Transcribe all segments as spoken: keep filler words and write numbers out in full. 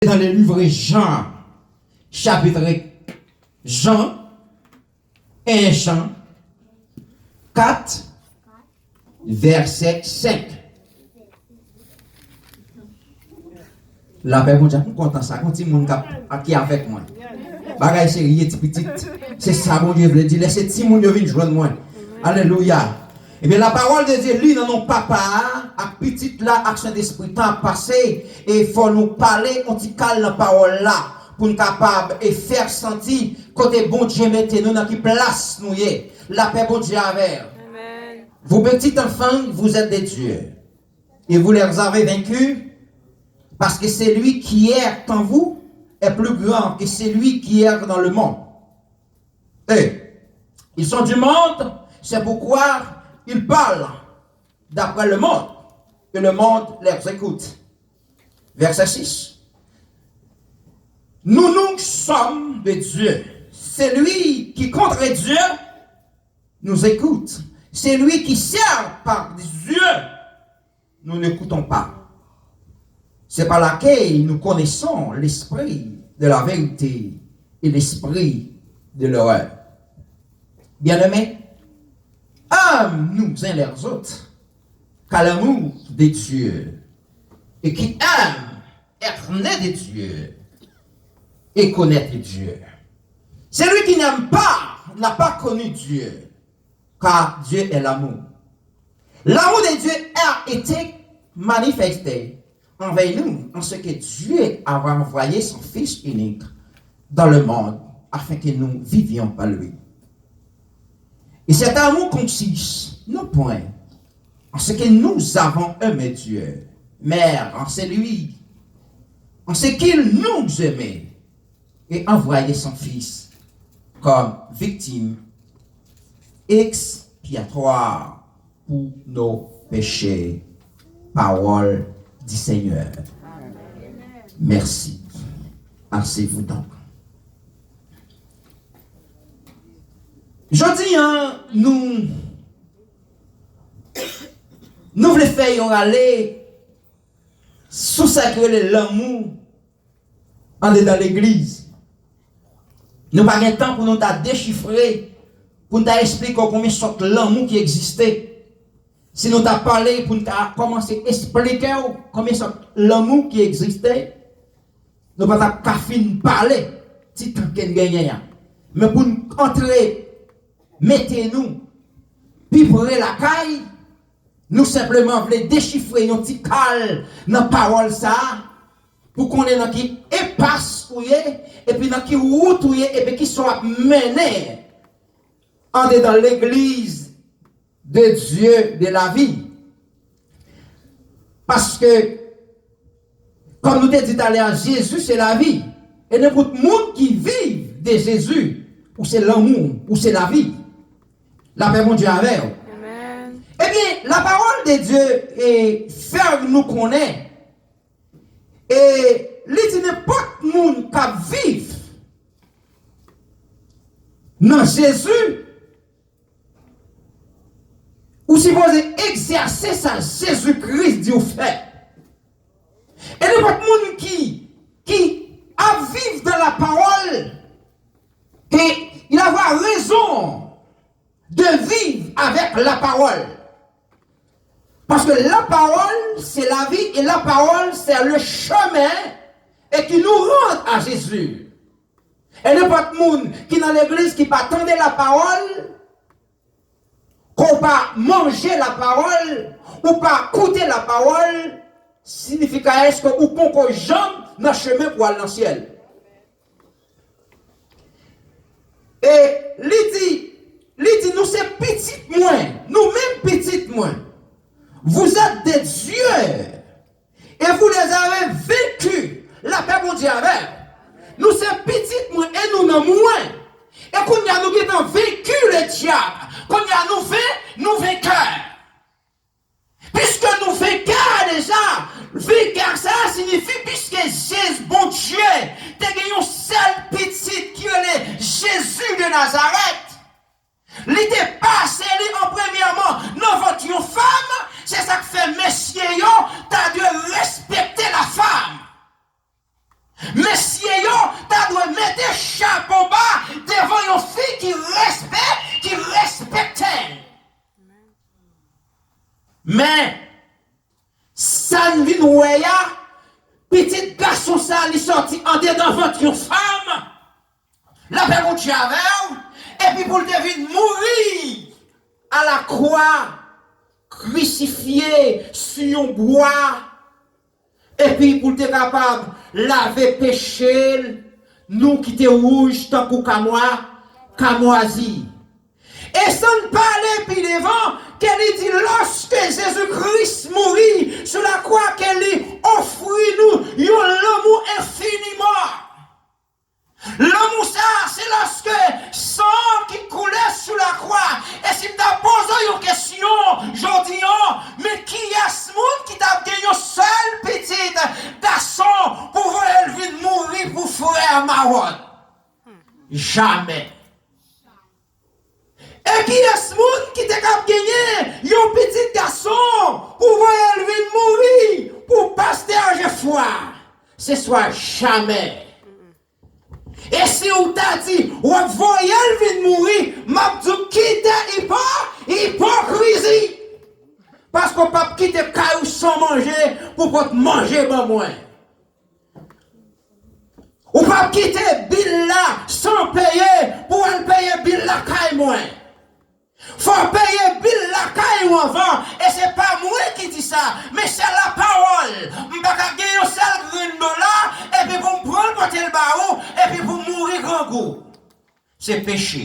Dans le livre Jean, chapitre Jean, un Jean quatre, verset cinq. Lapè Bondye, m kontan sa. Gon timoun k ap, ki avèk mwen. Bagay serye, ti pitit. Se sa Bondye vle di. Lè se timoun yo vin jwenn mwen. Alelouya. Ebyen, lapawòl de Dye li nan non Papa a, ak Pitit la, ak Sentespri. Tan ap pase, e fò nou pale yon ti kal nan pawòl la, pou n kapab e fè santi kote Bondye mete nou, nan ki plas nou ye. Lapè Bondye avè w. Amen. Vous, petits enfants, vous êtes de Dieu, et vous les avez vaincus, parce que celui qui est en vous est plus grand que celui qui est dans le monde. Et ils sont du monde, c'est pourquoi ils parlent d'après le monde, et le monde les écoute. Verset six. Nous, nous sommes de Dieu. Celui qui contre Dieu nous écoute. Celui qui sert par Dieu, nous n'écoutons pas. C'est par laquelle nous connaissons l'esprit de la vérité et l'esprit de l'erreur. Bien-aimés, aimons-nous uns les autres, car l'amour de Dieu, et qui aime est né de Dieu et connaît Dieu. Celui qui n'aime pas n'a pas connu Dieu, car Dieu est l'amour. L'amour de Dieu a été manifesté envers nous, en ce que Dieu a envoyé son Fils unique dans le monde afin que nous vivions par lui. Et cet amour consiste non point en ce que nous avons aimé Dieu, mais en celui, en ce qu'il nous aimait et envoyé son Fils comme victime expiatoire pour nos péchés. Parole du Seigneur. Merci. Asseyez-vous donc. Jodi a, nou, nou vle fè yon rale sou sa ki rele lanmou andedan legliz. Nou pa gen tan pou nou ta dechifre, pou nou ta esplike w konbyen sòt lanmou ki egziste. Si nou ta pale pou nou ta kòmanse esplike w konbyen sòt lanmou ki egziste, nou pa t ap ka fin pale ti tan ke n genyen an. Men pou n antre, mete nou pi pre lakay, nou senpleman vle dechifre yon ti kal nan pawòl sa a, pou konnen nan ki enpas ou ye, epi nan ki wout ou ye, epi kisa w ap mennen andedan legliz de Dye de la vi. Paske, kòm nou te di talè a, Jezi se lavi. E nenpòt moun ki viv de Jezi, ou se lanmou, ou se lavi. Lapè Bondye avè w. Amen. Ebyen, lapawòl de Dye e fè nou konnen, e li di nenpòt moun k ap viv nan Jezi, ou sipoze egzèse sa Jezi Kris di w fè. E nenpòt moun ki, ki ap viv dans la parole, et il avoir raison de vivre avec la parole. Parce que la parole, c'est la vie, et la parole, c'est le chemin et qui nous rend à Jésus. E nenpòt moun ki nan legliz ki pa tande lapawòl, ke w pa manje lapawòl, ou pa koute lapawòl, siyifi ke èske ou poko janm nan chemen pou al nan syèl. E li di, li di, nou se pitit mwen, nou menm pitit mwen. Vous êtes de Dieu. Et vous les avez vaincus. Lapè Bondye avè w. Nou se pitit mwen e nou nan mwen. E kounye a nou gentan venki le dyab. Kounye a nou ven, nou venkè. Piske nou venkè deja, venkè sa a siyifi piske Jezi, Bondye te gen yon sèl pitit ki rele Jezi de Nazarèt. Li te pase li an premyèman nan vant yon fanm, se sa k fè mesye yo ta dwe respekte lafanm. Mesye yo ta dwe mete chapo ba devan yon fi ki respè, ki respekte l. Men, sa n vin wè a, pitit gason sa li sòti andedan vant yon fanm, lapè Bondye avè w, epi pou l te vin mouri alakwa, krisifye sou yon bwa, epi pou l te kapab lave peche nou ki te wouj tankou kamwa, kamwazi. E san n pale pi devan, ke li di, lòske Jezi Kris mouri sou lakwa, ke li ofri nou yon lanmou enfiniman. Lanmou sa a, se lòske san ki koule sou lakwa. E si m ta poze w yon kesyon jodi an, men kiyès moun ki t ap gen yon sèl pitit gason pou voye l vin mouri pou frè Mawon? Jamè. E kiyès moun ki te kab genyen yon pitit gason pou voye l vin mouri pou pastè Jefwa? Se swa jamè. E si w ta di w ap voye l vin mouri, m ap di w kite ipo, ipokrizi. Paske w p ap kite kay ou san manje pou pot manje ban mwen. Ou p ap kite bil la san peye pou w al peye bil lakay mwen. Fò w peye bil lakay ou anvan, e se pa mwen ki di sa, men se lapawòl. M pa ka gen yon sèl grenn dola, epi pou m pran l pote l ba ou, epi pou m mouri grangou. Se peche.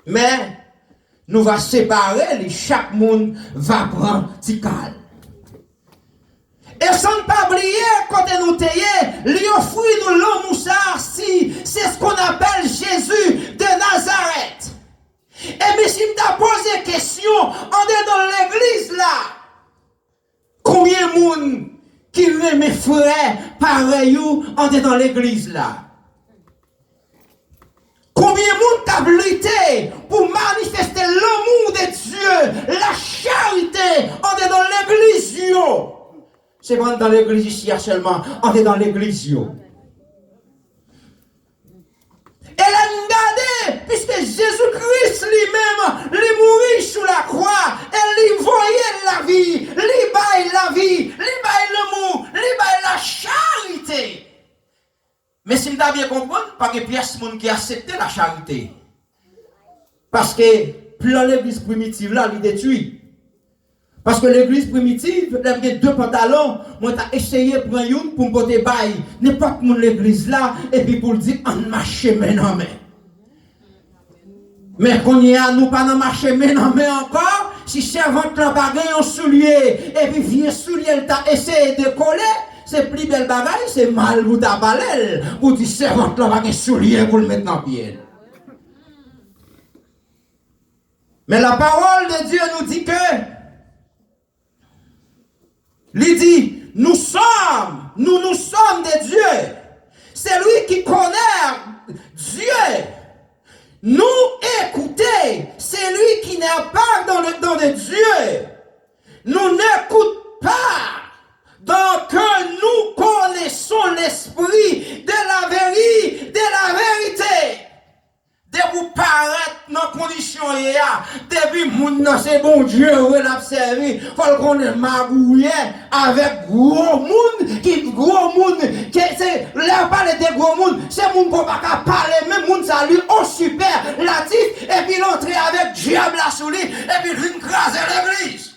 Men, nou va separe li, chak moun va pran ti kal. E san n pa bliye kote nou te ye, li ofri nou lanmou sa a, si, c'est ce qu'on appelle Jésus de Nazareth. Ebyen, si m ta poze kesyon andedan legliz la, konbyen moun ki renmen frè parèy ou andedan legliz la? Konbyen moun k ap lite pou manifeste l'amour de Dieu, la charité, andedan legliz yo? Se pa anndan legliz isi a sèlman, andedan legliz yo. E lè n gade, piske Jezi Kris li menm, li mouri sou lakwa, e li voye lavi, li bay lavi, li bay lanmou, li bay lacharite. Men si m ta byen konprann, pa gen pyès moun ki aksepte lacharite. Paske plan legliz primitiv la, li detwi. Paske legliz primitiv, lè m gen de pantalon, mwen ta eseye pran youn pou m pote bay nenpòt moun legliz la, epi pou l di, ann mache men nan men. Men kounye a, nou pa nan mache men nan men ankò. Si sèvant lan pa gen yon soulye, epi vye soulye l ta eseye dekole, se pli bèl bagay, se mal pou ta pale l, pou di sèvant lan pa gen soulye pou l met nan pye l. Men la parole de Dieu nous dit que Li di, nous sommes, nous, nous sommes de Dieu. Celui qui connaît Dieu, nous écouter celui qui n'est pas dans le don de Dieu. Nous n'écoute pas. Donc nous connaissons l'esprit de la vérité, de la vérité. Depi w parèt nan kondisyon w ye a, depi moun nan se Bondye vre l ap sèvi, fò l konnen magouyè avèk gwo moun ki gwo moun, ke se, lè yo pale de gwo moun, se moun ke w pa ka pale, men moun sa li o sipèlatif, epi l antre avèk dyab la sou li, epi l vin kraze legliz.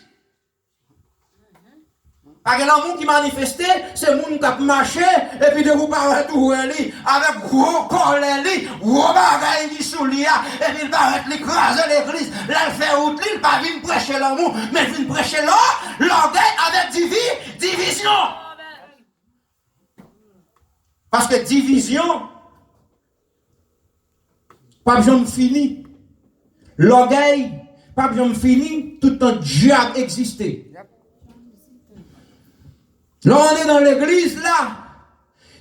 Pa gen lanmou ki manifeste, se moun k ap mache, epi depi w parèt ou wè li, avèk gwo kòlè li, gwo bagay li sou li a, epi l parèt li kraze legliz, lè l fè wout li, l pa vin preche lanmou, men l vin preche lò, lògèy avèk divi, divizyon. Paske divizyon p ap janm fini. Lògèy p ap janm fini, toutan dyab egziste. Lè w antre nan legliz la,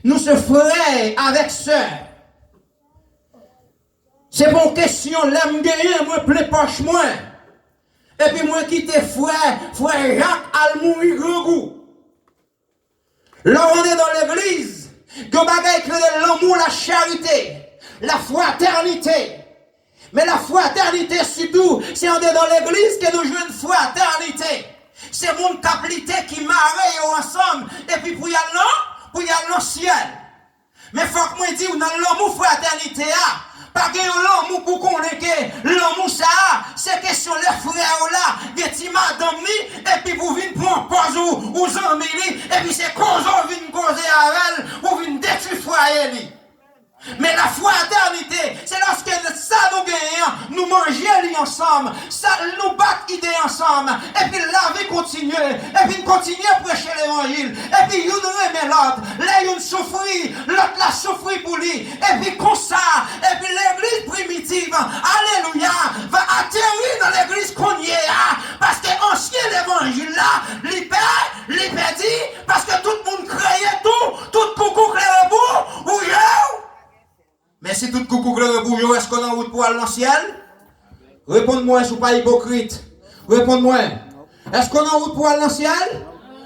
nou se frè avèk sè. Se pa yon kesyon lè m genyen, mwen plen pòch mwen. Epi mwen kite frè, frè Jak al mouri grangou. Lè w antre nan legliz, Yon bagay ki rele lanmou, la charite, la fratènite. Men la fratènite sitou, se andedan legliz ke nou jwenn fratènite. Se moun k ap lite ki mare yo ansanm, epi pou y al nan, pou y al nan syèl. Men fòk mwen di w, nan lanmou fratènite a, pa gen yon lanmou pou konnen ke lanmou sa a, se kesyon lè frè w la gen ti madanm li, epi pou vin pran pòz ou, ou zanmi li, epi se koze w vin koze avè l, ou vin detwi fwaye li. Men la fratènite, se lòske sa nou genyen an, nou manje li ansanm, sa nou bat ide ansanm, epi lavi kontinye, epi n kontinye preche levanjil, epi youn renmen lòt, lè youn soufri, lòt la soufri pou li, epi konsa, epi legliz primitiv, alelouya, va ateri nan legliz kounye a, paske ansyen levanjil la, li pè, li pèdi, paske tout moun kreye tou, tout koukou klere pou, pou je w. Men si tout koukou klere pou je w, èske w nan wout pou w al nan syèl? Reponn mwen si w pa ipokrit. Reponn mwen. Èske w nan wout pou w al nan syèl?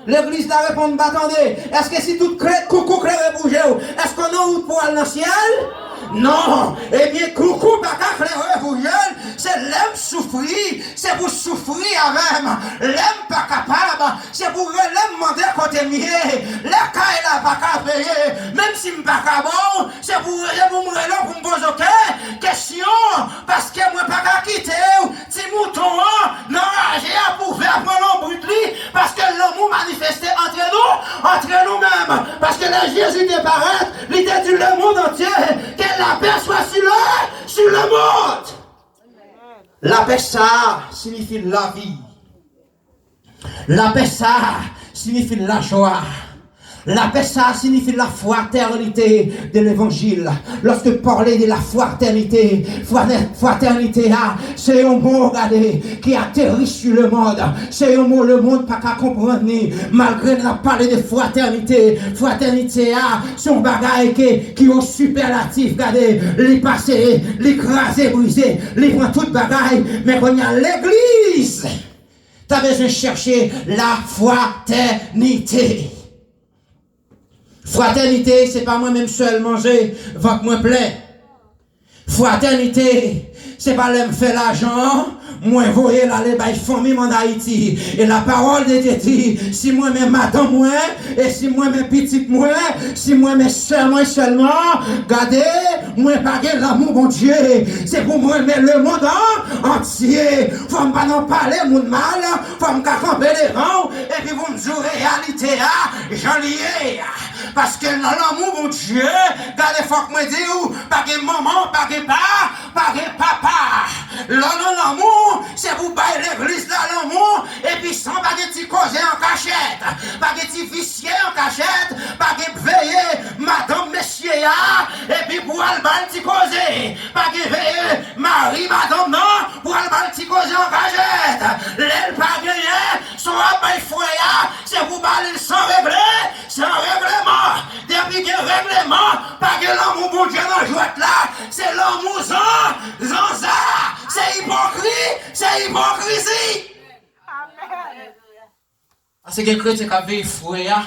Legliz la reponn, m pa tande. Èske si tout kle-, koukou klere pou je w, èske w nan wout pou w al nan syèl? Non. Ebyen, koukou pa ka klere pou je l. Se lè m soufri, se pou soufri avè m. Lè m pa kapab, se pou rele m mande kote m ye. Lè kay la pa ka peye, menm si m pa ka ba w, se pou, se pou m rele w pou m poze w ke-, kesyon, paske mwen pa ka kite w, ti mouton an, nan raje a pou vè pran lonbrit li, paske lanmou manifeste antre nou, antre nou menm. Paske lè Jezi te parèt, li te di le monde entier, que la paix soit sur le, sur le monde. Lapè sa a siyifi lavi. Lapè sa a siyifi lajwa. Lapè sa a siyifi la fraternité de l'évangile. Lorsque parler de la fraternité, fratè-, fraternité a, se yon mo, gade, ki ateri sur le monde. Se yon mo lemonn pa ka konprann li. Malgre n ap pale de fraternité, fraternité a, se yon bagay ke, ki yon sipèlatif, gade, li pase, li kraze, brize, li pran tout bagay, men kounye a legliz ta bezwen chèche la fraternité. Fraternité, se pa mwen menm sèl manje, vant mwen plen. Fraternité, se pa lè m fè lajan an, mwen voye l ale bay fanmi m ann Ayiti. Et la parole de Dieu dit, si mwen men madanm mwen, e si mwen men pitit mwen, si mwen men sè mwen sèlman, gade, mwen pa gen lanmou Bondye. Se pou mwen men lemonn an, antye. Fò m pa nan pale moun mal, fò m ka kanpe devan w, epi pou m di w reyalite a, jan li ye a. Paske nan lanmou Bondye, gade, fòk mwen di w, pa gen manman, pa gen pa, pa gen papa. Lè w nan lanmou, se pou bay legliz la lanmou, epi san pa gen ti koze an kachèt, pa gen ti visye an kachèt, pa gen veye madanm mesye a, epi pou al ba l ti koze, pa gen veye mari madanm nan pou al ba l ti koze an kachèt. Lè l pa genyen, san w ap bay frè a, se pou ba li l san regle, san regleman. Depi gen regleman, pa gen lanmou Bondye nan jwèt la. Se lanmou zan, zanza. Se ipokri, se ipokrizi. Paske gen kretyen k ap veye frè a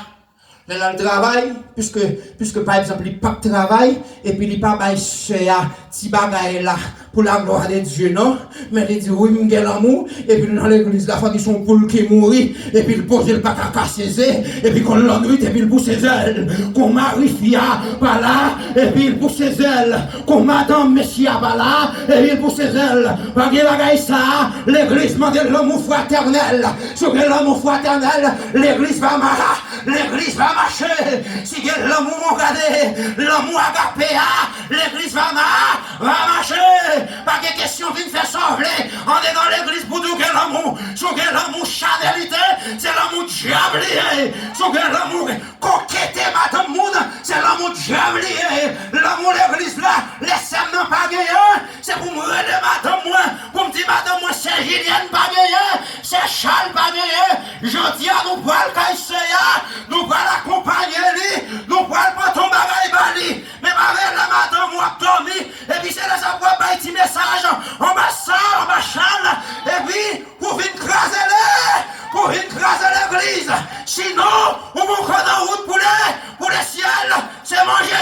lè l al travay, piske, piske pa egzanp, li p ap travay, epi li pa bay sè a ti bagay la, pou la glwa de Dye, non. Men li di, wi, m gen lanmou, epi l nan legliz la, fò di se yon poul ki mouri, epi l poze, l pa ka kase ze, epi kon lannwit, epi l pouse zèl, kon mari fi a pa la, epi l pouse zèl, kon madanm mesye a pa la, epi l pouse zèl. Pa gen bagay sa, legliz mande lanmou fratènèl. Si w gen lanmou fratènèl, legliz va ma-, legliz va mache. Si gen lanmou, mon gade, lanmou agape a, legliz va ma-, va mache. Pa gen kesyon vin fè sa w vle andedan legliz pou di w gen lanmou. Si w gen lanmou chanèlite, se lanmou dyab li ye. Si w gen lanmou kokete madanm moun, se lanmou dyab li ye. Lanmou legliz la, lè sè m nan pa genyen, se pou m rele madanm mwen, pou m di madanm mwen, sè Jilyèn pa genyen, sè Chal pa genyen. Jodi a, nou pral kay sè a, nou pral akonpanye li, nou pral pote yon bagay ba li. Men pa vle lè madanm ou ap dòmi, epi se lè sa pou w ap bay ti mesaj anba sa, anba Chal, epi pou vin kraze le, pou vin kraze legliz. Sinon, ou poko nan wout pou le, pou lesyèl, se manje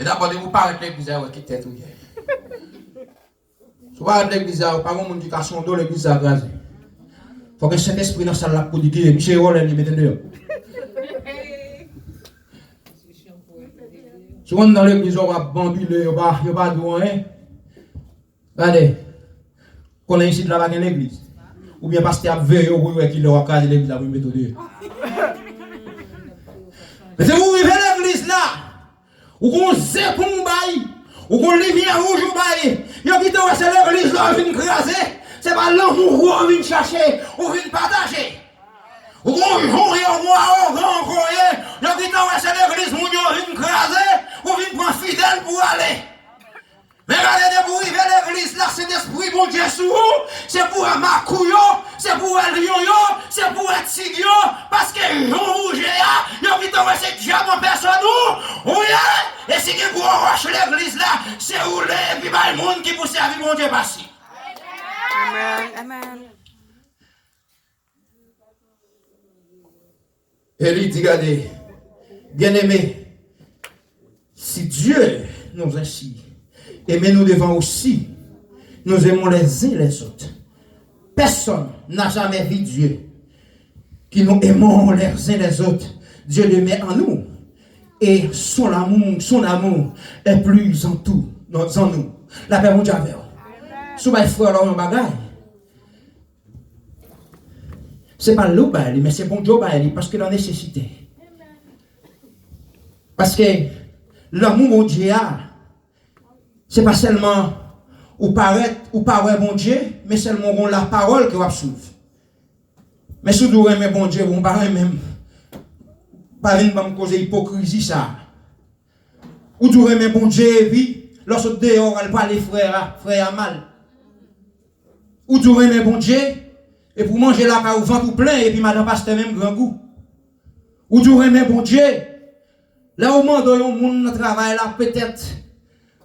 Dabò, depi ou parèt legliz la, yo wè ki tèt ou ye. Si w parèt legliz la, pa gen moun ki ka sonde w, legliz la kraze. Fòk gen Sentespri nan sal la pou di ki misye vòlè, li mete deyò. Si w anndan legliz, w ap banbile, yo pa, yo pa di w anyen. Gade, konnen isit la pa gen legliz. Oubyen pastè ap veye w pou l wè kilè w ap kraze legliz la pou l mete w deyò. Men se pou w rive legliz la, ou gon zen pou w bay, ou gon limyè wouj ou bay, yo gentan wè se legliz la w vin kraze, se pa lanmou w vin chache, ou vin pataje. Ou gon jon ye, ou gon awogan ankò ye, yo gentan wè se legliz moun yo vin kraze, ou vin pran fidèl pou w ale. Men gade, depi w rive legliz la, Sentespri Bondye sou ou, se pou w wè makou yo, se pou w wè lyon yo, se pou w wè tig yo, paske jan w wouje a, yo gentan wè se dyab an pèsòn ou, ou ye, e si gen gwo wòch legliz la, se woule epi bay moun ki pou sèvi Bondye pase. Amèn. Amèn. E li di, gade, bien-aimés, si Dieu nous ainsi aimé, nous devons aussi nous aimons les uns les autres. Personne n'a jamais vu Dieu qui nous aimons les uns les autres. Dieu demeure en nous et son amour, son amour est plus en tout, en nous. Lapè Bondye avè w. Si w bay frè w la yon bagay, se pa li w bay li, men se Bondye w bay li, paske nan nesesite. Paske lanmou Bondye a, se pa sèlman ou parèt, ou pa wè Bondye, men sèlman w gon lapawòl ke w ap swiv. Men si w di w renmen Bondye, bon, w pa renmen m, pa vin ban m koze ipokrizi sa. Ou di w renmen Bondye, epi lè w sot deyò, w al pale frè a, frè a mal. Ou di w renmen Bondye, epi w manje lakay ou, vant ou plen, epi madan pastè menm grangou. Ou di w renmen Bondye, lè w mande yon moun nan travay la, petèt,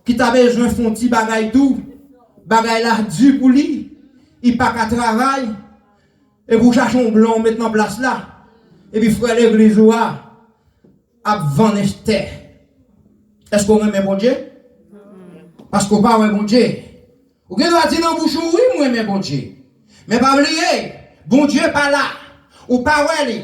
ki ta bezwen fè yon ti bagay tou, bagay la di pou li, li pa ka travay, epi w chache yon blan w met nan plas la, epi frè legliz ou a, ap vann estè. Èske w renmen Bondye? Paske w pa wè Bondye. Ou gen dwa di nan bouch ou, wi, m renmen Bondye. Men pa bliye, Bondye pa la. Ou pa wè li.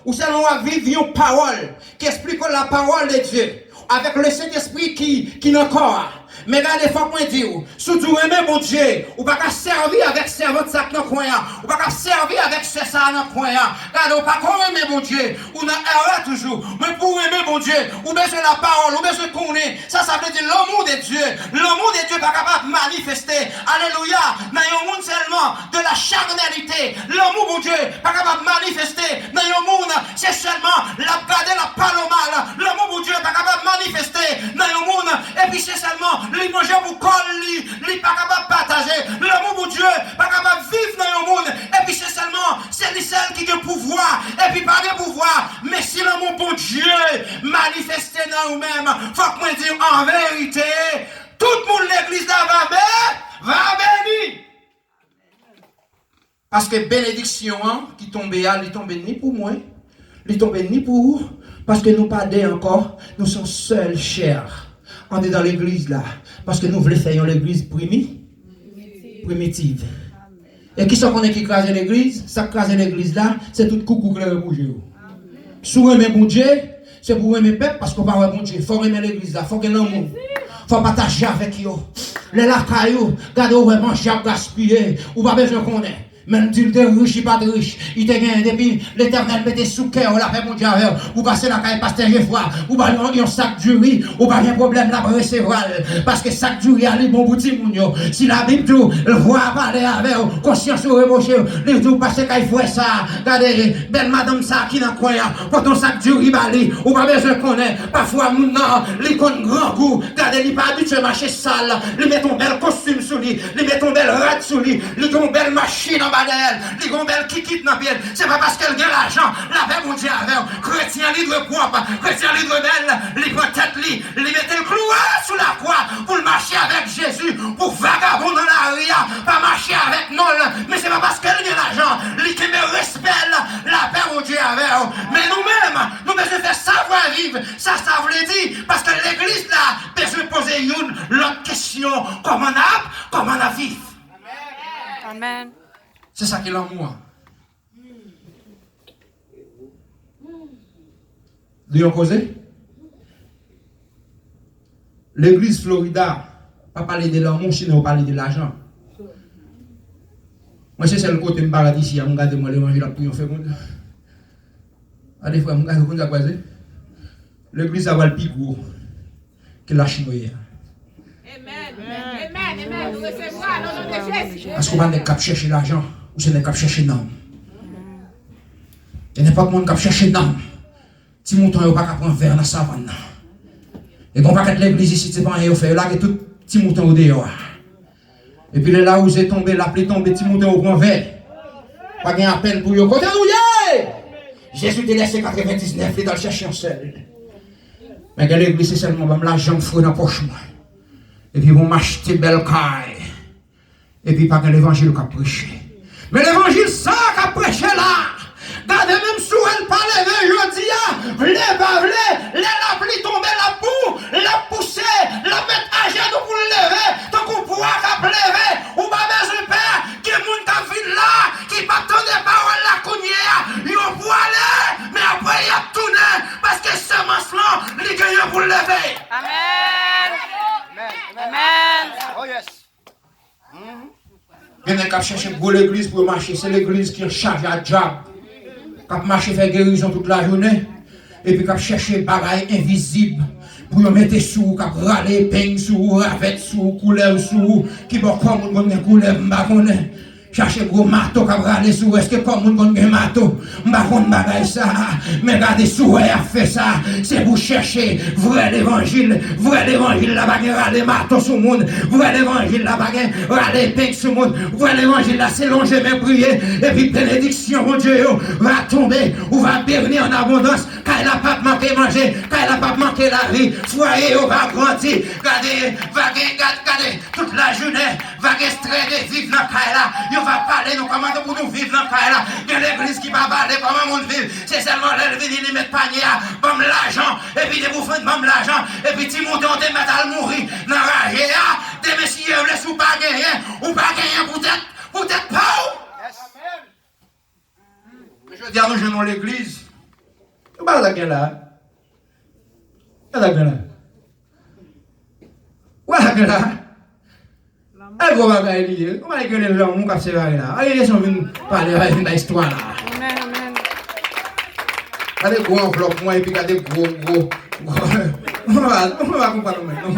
Ou sèlman w ap viv yon pawòl ki eksplike w la parole de Dieu. Avèk le Saint-Esprit ki, ki nan kò a. Men gade, fòk mwen di w, si w di w renmen Bondye, ou pa ka sèvi avèk sèvant sa k nan kwen an. Ou pa ka sèvi avèk sè sa a nan kwen an. Gade, ou pa ko renmen Bondye. Ou nan erè toujou. Men pou w renmen Bondye, ou bezwen lapawòl, ou bezwen konnen. Sa, sa vle di l'amour de Dieu. L'amour de Dieu pa kapab manifeste. Alelouya. Nan yon moun sèlman, de la charnalité. Lanmou Bondye pa kapab manifeste nan yon moun. Se sèlman l ap gade, l ap pale w mal. Lanmou Bondye pa kapab manifeste nan yon moun. Epi se sèlman li manje pou kò l, li, li pa kapab pataje. Lanmou Bondye pa kapab viv nan yon moun. Epi se sèlman, se li sèl ki gen pouvwa. Epi pa gen pouvwa. Men si lanmou Bondye manifeste nan ou menm, fòk mwen di w an verite, tout moun legliz la va be-, va beni. Paske benediksyon an ki tonbe a, li tonbe ni pou mwen, li tonbe ni pou ou, paske nou pa de ankò, nou se yon sèl chè andedan legliz la, paske nou vle fè yon legliz primi-, primitiv. E kisa w konnen ki kraze legliz? Sa k kraze legliz la, se tout koukouy klere pou je yo. Si w renmen Bondye, se pou w renmen pèp, paske w pa wè Bondye. Fò w renmen legliz la, fò w gen lanmou. Fò w pataje avèk yo. Lè lakay ou, gade w wè manje ap gaspiye, ou pa bezwen konnen. Men l di l te rich, li pa t rich. Li te genyen depi Letènèl mete sou kè w, lapè Bondye avè w. Ou pase lakay pastè Jefwa, ou ba l yon, yon sak diri, ou pa gen pwoblèm, l ap resevwa l. Paske sak diri a, li bon pou timoun yo. Si Labib di w, vwa a pale avè w, konsyans ou repwoche w, li di w pase kay frè sa a. Gade, bèl madanm sa a ki nan kwen an, pote yon sak diri ba li, ou pa bezwen konnen. Pafwa moun nan, li konn grangou, gade, li pa abitye mache sal, li met yon bèl kostim sou li, li met yon bèl rad sou li, li gen yon bèl machin anba dèyè l, li gen yon bèl kikit nan pye l. Se pa paske l gen lajan, lapè Bondye avè w. Kretyen, li dwe pwòp, kretyen, li dwe bèl, li pran tèt li, li mete l kloure sou lakwa pou l mache avèk Jezi. Pou vagabon nan lari a, pa mache avèk non l. Men se pa paske l gen lajan, li kenbe respè l. Lapè Bondye avè w. Men nou menm, nou bezwen fè savwa viv. Sa sa vle di? Paske legliz la bezwen Kòman n ap, kòman n ap viv. Amèn. Se sa ki lanmou an. De yon koze, legliz Florida pa pale de lanmou, sinon yo pale de lajan. Mwen, se sèl kote m pa rete isi a, m gade mwen levanjil ap triyonfe moun. Gade frè m, gade konn sa k pase. Legliz la pral pi gwo ke lach nou ye a. Paske w pa nèg k ap chèche lajan, ou se nèg k ap chèche nanm. E nenpòt moun k ap chèche nanm, ti mouton yo pa ka pran vè nan savann nan. E gen yon pakèt legliz isit, se pa anyen yo fè, yo lage tout ti mouton yo deyò a. Epi lè lawouze tonbe, lapli tonbe, ti mouton yo pran vè. Pa gen apèl pou yo. Kote nou ye? Jezi te lèse katrevendiznèf, li t al chèche yon sèl. Men gen legliz, se sèlman ban m lajan m foure nan pòch mwen. Epi pou m achte bèl kay. Epi pa gen levanjil k ap preche. Men levanjil sa k ap preche la, gade, menm si w wè l pa leve jodi a, vle pa vle, lè lapli tonbe, l ap pou, l ap pouse, l ap met ajenou pou l leve, tankou bwa k ap leve. Ou pa bezwen pè, gen moun k ap vin la, ki p ap tande pawòl la kounye a, yo pwale, men apre y ap tounen, paske semans lan, li genyen pou l leve. Amèn. Amèn. Oh, yes. Gen nèg k ap chèche gwo legliz pou yo mache. Se legliz ki chaje ak dyab, k ap mache fè gerizon tout lajounen, epi k ap chèche bagay envizib pou yo mete sou ou, k ap rale epeng sou ou, ravèt sou ou, koulèv sou ou. Kibò kò moun konn gen koulèv, m pa konnen. Chache gwo mato k ap rale sou ou. Èske kò moun konn gen mato? M pa konn bagay sa a, men gade, si w wè y ap fè sa, se pou chèche vrè levanjil. Vrè levanjil la pa gen rale mato sou moun. Vrè levanjil la pa gen rale epeng sou moun. Vrè levanjil la, se lonje men, priye, epi benediksyon Bondye yo va tonbe. Ou va beni an abondans. Kay la p ap manke manje. Kay la p ap manke lavi. Fwaye yo va grandi. Gade, va gen, gade, gade, tout lajounen, va gen estrede viv nan kay la. Yo va pale nou kòman pou nou viv nan kay la. Gen legliz ki pa pale kòman moun viv. Se sèlman lè l vini, li met panye a, ban m lajan. Epi depi w fin ban m lajan, epi ti mouton w te mèt al mouri nan raje a, demen si Dye vle, si w pa genyen, ou pa genyen poutèt, poutèt pa w. Men jodi a, nou jwenn yon legliz. Ou pa wè sa k gen la? Wè sa k gen la? Wè sa k gen la? E gwo bagay li ye. Kòman li rele lanmou k ap separe la? Ay, leson vin pale, ay, vin bay istwa la. Amèn, amèn. Gade gwo anvlòp mwen, epi gade gwo, gwo, gwo. Mwen pa, mwen pa konprann mwen, non.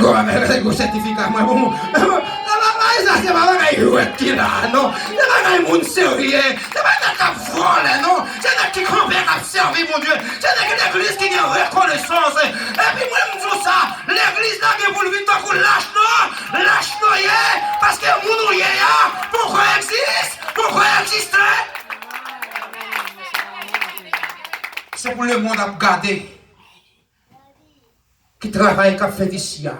Gwo bagay, gwo sètifika mwen pou mwen. Sa pa bagay sa, se pa bagay jwèt ki la, non. Se bagay moun serye. Se pa nèg k ap vòlè, non. Se nèg ki kanpe, k ap sèvi Bondye. Se nèg legliz ki gen rekonesans. Epi mwen, m di w sa, legliz la gen pou l vin tankou lach nou. Lach nou ye, paske moun ou ye a poko egzis, poko egziste. Se pou lemonn ap gade. Ki travay k ap fèt isi a?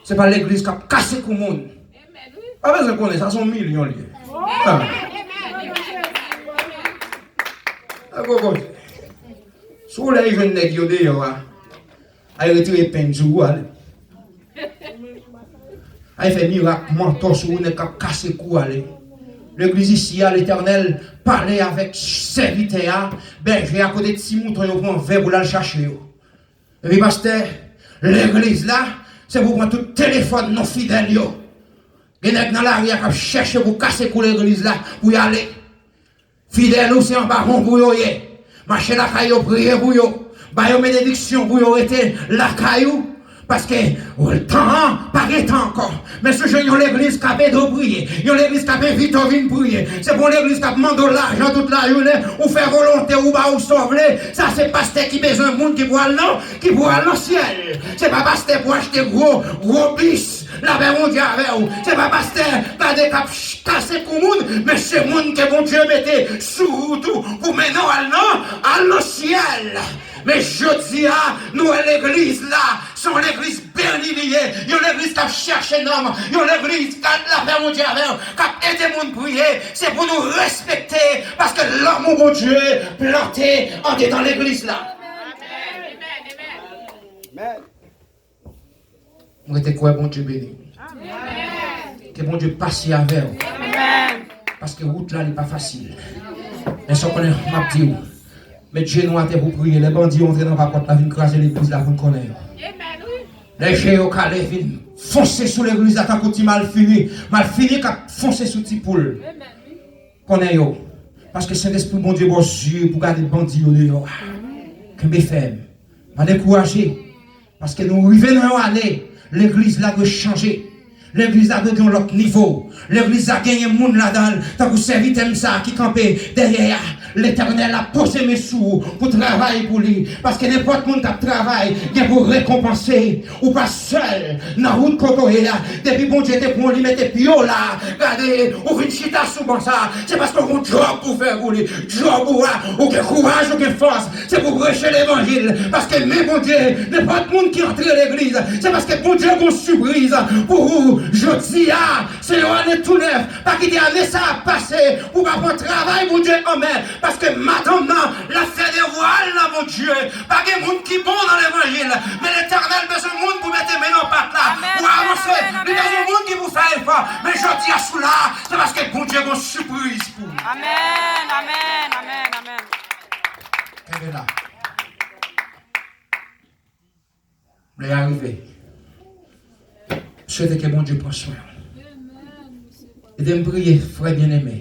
Se pa legliz k ap kase kou moun. Pa bezwen konnen, sa se yon milyon li ye. Ah. Sa gwo koze. Si w lè jwenn nèg yo deyò a, ay retire epeng sou ou, ale. Ay fè mirak mantò sou ou, nèg k ap kase kou, ale. Legliz isi a, Letènèl pale avèk sèvitè a, bèje a, kote ti mouton yo pran vè pou l al chache yo. Epi pastè, legliz la, se pou pran tout telefòn non fidèl yo. Gen nèg nan lari a k ap chèche pou kase kou legliz la, pou y ale. Fidèl ou se anba won pou yo ye. Mache lakay yo, priye pou yo. Ba yo benediksyon pou yo rete lakay ou. Paske tan an pa gen tan ankò. Men si w jwenn yon legliz k ap ede w priye, yon legliz k ap envite w vin priye, se pa yon legliz k ap mande w lajan tout lajounen, ou fè volonte, ou ba ou sa w vle, sa se pastè ki bezwen moun ki pou al nan, ki pou al nan syèl. Se pa pastè pou achte gwo, gwo bis. Lapè Bondye avè w. Se pa pastè, gade, k ap ch-, kase kou moun, men se moun ke Bondye mete sou wout ou pou mennen w al nan, al nan syèl. Men jodi a, nou wè legliz la, se yon legliz beni li ye, yon legliz k ap chèche nanm, yon legliz, gad, lapè Bondye avè w, k ap ede moun priye. Se pou nou respekte, paske lanmou Bondye plante andedan legliz la. Amèn. Amèn. M rete kwè Bondye beni w. Ke Bondye pase avè w. Paske wout la, li pa fasil. Men sa w konnen, m ap di w, met jenou atè pou priye. Lè bandi yo antre nan papòt la, vin kraze legliz la pou n konnen yo. Lè je yo kale, vin fonse sou legliz la tankou ti malfini. Malfini k ap fonse sou ti poul. Konnen yo. Paske Sentespri Bondye ba w zye pou gade bandi yo deyò a. Kenbe fèm. Pa dekouraje. Paske nou rive nan yon ane, legliz la dwe chanje. Legliz la dwe gen yon lòt nivo. Legliz la genyen moun ladan l, tankou sèvitè m sa a ki kanpe dèyè a. Letènèl ap poze men sou ou pou travay pou li. Paske nenpòt moun k ap travay, gen pou rekonpanse. Ou pa sèl nan wout kote w ye a. Depi Bondye te pran w, li mete pye w la. Gade, ou vin chita sou ban sa a. Se paske w gen yon djòb pou fè pou li. Djòb ou a, ou gen kouraj, ou gen fòs. Se pou preche levanjil. Paske men Bondye, nenpòt moun ki antre legliz, se paske Bondye gen yon sipriz pou ou jodi a. Se yon ane tou nèf. Pa kite ane sa a pase pou w pa pran travay Bondye an men. Paske madanm nan, l ap fè devwa l nan Bondye. Pa gen moun ki bon nan levanjil. Men Letènèl bezwen moun pou mete men nan pat la, pou avanse. Li bezwen moun ki pou fè efò. Men jodi a, si w la, se paske Bondye gen yon sipriz pou ou. Amèn, amèn, amèn, amèn. Kenbe la. Lè a rive. M swete ke Bondye pran swen w. Ede m priye, frè byeneme.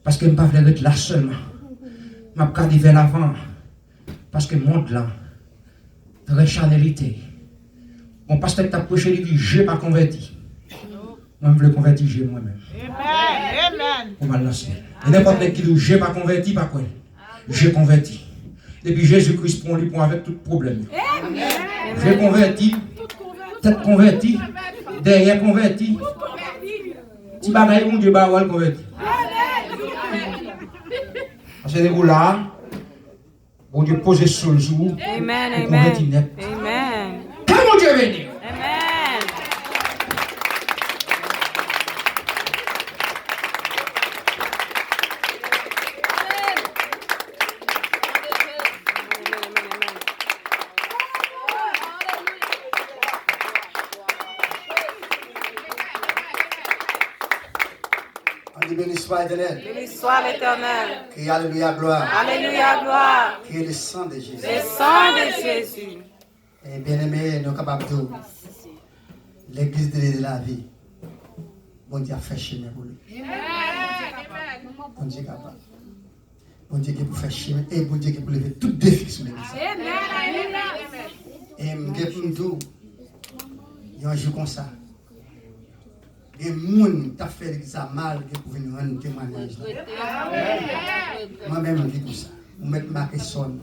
Paske m pa vle ret la sèlman. M ap gade vè lavan. Paske mond lan, trè chane li te. Yon pastè ki t ap preche, li di, je pa konvèti. Mwen, m vle konvèti je mwen menm. Pou m al nan syèl. E nenpòt nèg ki di w, je pa konvèti, pa kwè. Je konvèti. Depi Jezi Kris pran w, li pran w avèk tout pwoblèm yo. Je konvèti, tèt konvèti, dèyè konvèti. Ti bagay Bondye ba w, al konvèti. Paske depi w la a, Bondye poze sou l sou ou, ou konvèti nèt. Ke Bondye beni w. Ann di, beni swa Letènèl. Beni swa Letènèl. Kriye alelouya glwa. Alelouya glwa. Kriye le sang de Jésus. Le sang de Jésus. E byeneme, nou kapab di w, legliz de, de la vi, Bondye ap fè chimen pou li. Bondye kapab. Bondye gen pou fè chimen e Bondye gen pou leve tout defi sou legliz la. E m gen pou m di w, yon jou konsa, gen moun k t ap fè legliz la mal, gen pou vin rann temwayaj la. Mwen menm, m di konsa, ou mèt make sòn.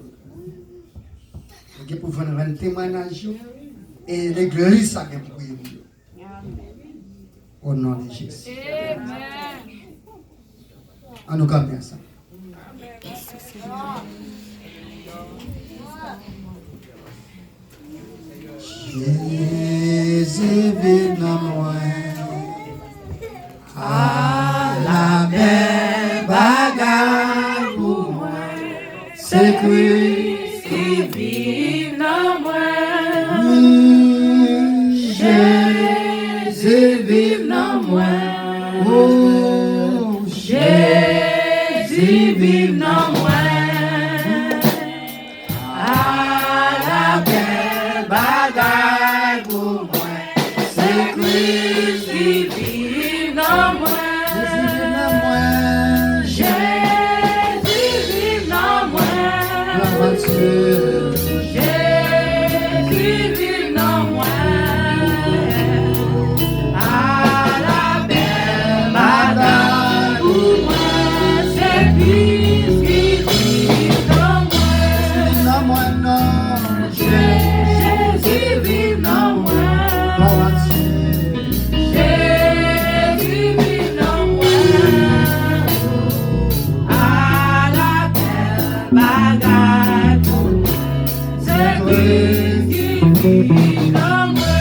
Gen pou vin rann temwayaj yo, e legliz sa gen pou priye pou yo. O non de Jezi. Ann nou kanpe ansanm. Jezi viv nan mwen. Ala bèl bagay pou mwen. Se Kris ki viv nan mwen. Jezi viv nan mwen. O, Jezi viv nan mwen. Ala bèl bagay pou mwen. Se Kris ki viv nan mwen. Jezi viv nan mwen. Jezi viv nan mwen. Glwa a Dye. Jezi viv nan mwen. Ala bèl bagay pou mwen. Se Kris ki viv nan mwen. Viv nan mwen, non. Jezi viv nan mwen. Glwa a Dye. Jezi viv nan mwen. Ala bèl bagay pou mwen. Se Kris ki viv nan mwen.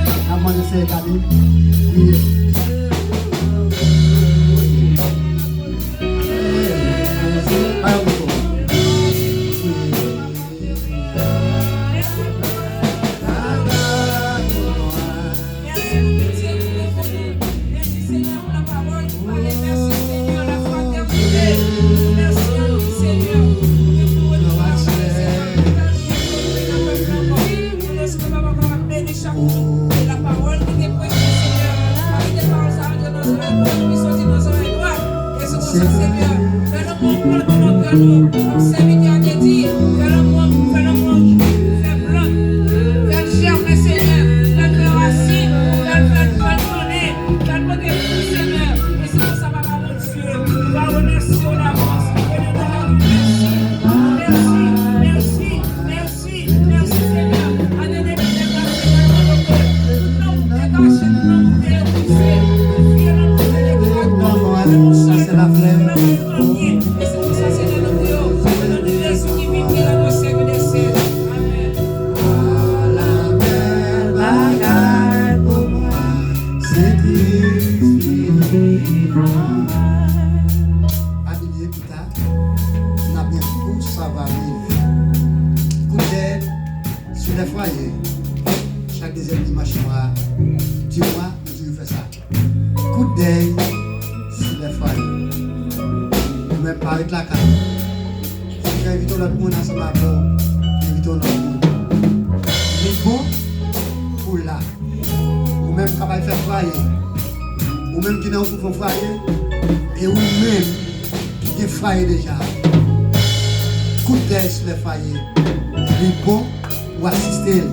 N ap mande Seyè Kami priye. Bay yon mikwo. Senyè, fè lanmou w plante nan kè nou. Kòm sèvitè a te di, fè lanmou w, fè lanmou w, fè plant, fè l jèmen, Senyè, fè l fè rasin, fè l, fè l, fè l tonnen, fè l pote fwi, Senyè. E se konsa, papa Bondye, nou va remèsye w davans. E nou di w mèsi, mèsi, mèsi, mèsi. Mèsi, mèsi, Senyè. Ane de mil vennkat, Senyè, nou kote. Tout lanmou te kache, tout lanmou te epuize. Vye lanmou te deklare. Tout lanmou, Senyè, tout lanmou te ganye. E se konsa, Senyè, nou priye w. O non de Jezi ki viv, ki règne au siècle des siècles. Amèn. Ala bèl bagay pou mwen, se Kris ki viv nan mwen. Pa bliye pita, n ap gen Pour Savoir Vivre. Kout dèy sou lè fwaye. Chak dezyèm dimanch mwa, di mwa, nou toujou fè sa. Kout dèy sou lè fwaye. Ou menm pa ret lakay ou. Si w envite yon lòt moun ansanm avè w, envite yon lòt moun. Li bon pou w la. Ou menm k ap al fè fwaye. Ou menm ki nan yon koupman fwaye. E ou menm ki gen fwaye deja. Kout dèy sou lè fwaye. Li bon, ou asiste l.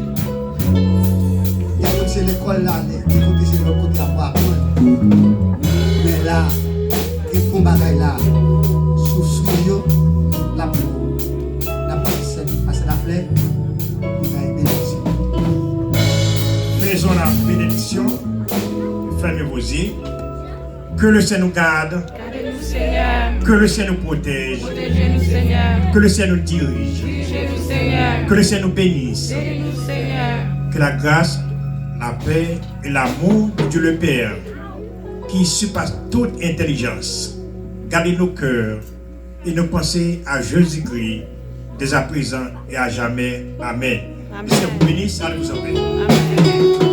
Gen moun se lekòl la, gen kote se lòt kote y ap aprann. Men la, gen bon bagay la. Sou sou yo, l ap bon. N ap pase, pase laflè, li bay benediksyon. Faisons la bénédiction. Fermez vos yeux. Que le Seigneur nous garde. Gardez-nous, Seigneur. Que le Seigneur nous protège. Protégez-nous, Seigneur. Que le Seigneur nous dirige. Dirigez-nous, Seigneur. Que le Seigneur nous bénisse. Bénis-nous, Seigneur. Que la grâce, la paix et l'amour de Dieu le Père, qui surpasse toute intelligence, garde nos cœurs et nos pensées à Jésus-Christ, dès à présent et à jamais. Amen. Amen. Le Seigneur vous bénisse, allez vous en paix. Amen.